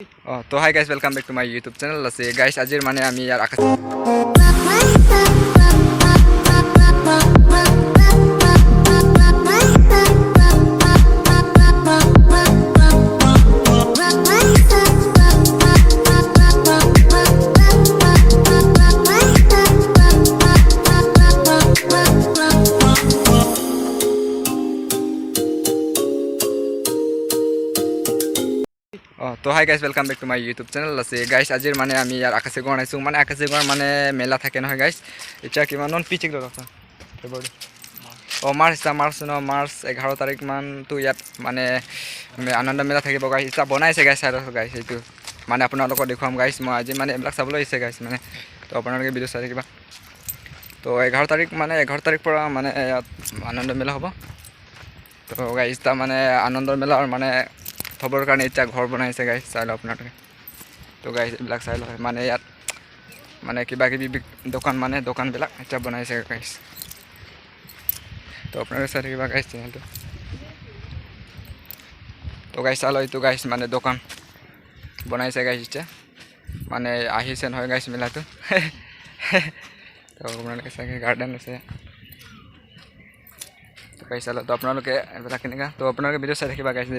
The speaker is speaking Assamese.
অঁ, তো hi guys, welcome back to my YouTube channel আছে গাইছ। আজিৰ মানে আমি ইয়াৰ আকাশ অঁ, তো hi guys, welcome back to my YouTube channel আছে গাইছ। আজিৰ মানে আমি ইয়াৰ আকাশী গড় আহিছোঁ। মানে আকাশী গড় মানে মেলা থাকে নহয় গাইছ। এতিয়া কিমান পিচিক ফেব্ৰুৱাৰী, অঁ, মাৰ্চ, এতিয়া মাৰ্চ ন, মাৰ্চ 11 তাৰিখমানটো ইয়াত মানে আনন্দ মেলা থাকিব গাইছ। এতিয়া বনাইছে গাইছ আৰু গাইছ, এইটো মানে আপোনালোকক দেখুৱাম গাইছ মই আজি। মানে এইবিলাক চাবলৈ আহিছে গাইছ মানে। তো আপোনালোকে ভিডিঅ' চাই থাকিবা। তো 11 তাৰিখ, মানে 11 তাৰিখ পৰা মানে ইয়াত আনন্দ মেলা হ'ব। তো গাইছ, তাৰ মানে আনন্দ মেলাৰ মানে থ'বৰ কাৰণে এতিয়া ঘৰ বনাইছে গাইছ, চাই লওক আপোনালোকে। তো গাইছ, এইবিলাক চাই লওক। মানে ইয়াত মানে কিবা কিবি দোকান, মানে দোকানবিলাক এতিয়া বনাইছে গাইছ। তো আপোনালোকে চাই থাকিবা গাইছ চেনেলটো। তো গাইছ, চাই লওক এইটো গাইছ, মানে দোকান বনাইছে গাইছ। এতিয়া মানে আহিছে নহয় গাইছ মেলাটো। তো আপোনালোকে চাগে গাৰ্ডেন আছে। তো গাইছ, চাই লওক। তো আপোনালোকে এইবিলাক কেনেকুৱা, তো আপোনালোকে ভিডিঅ' চাই থাকিবা গাইছ।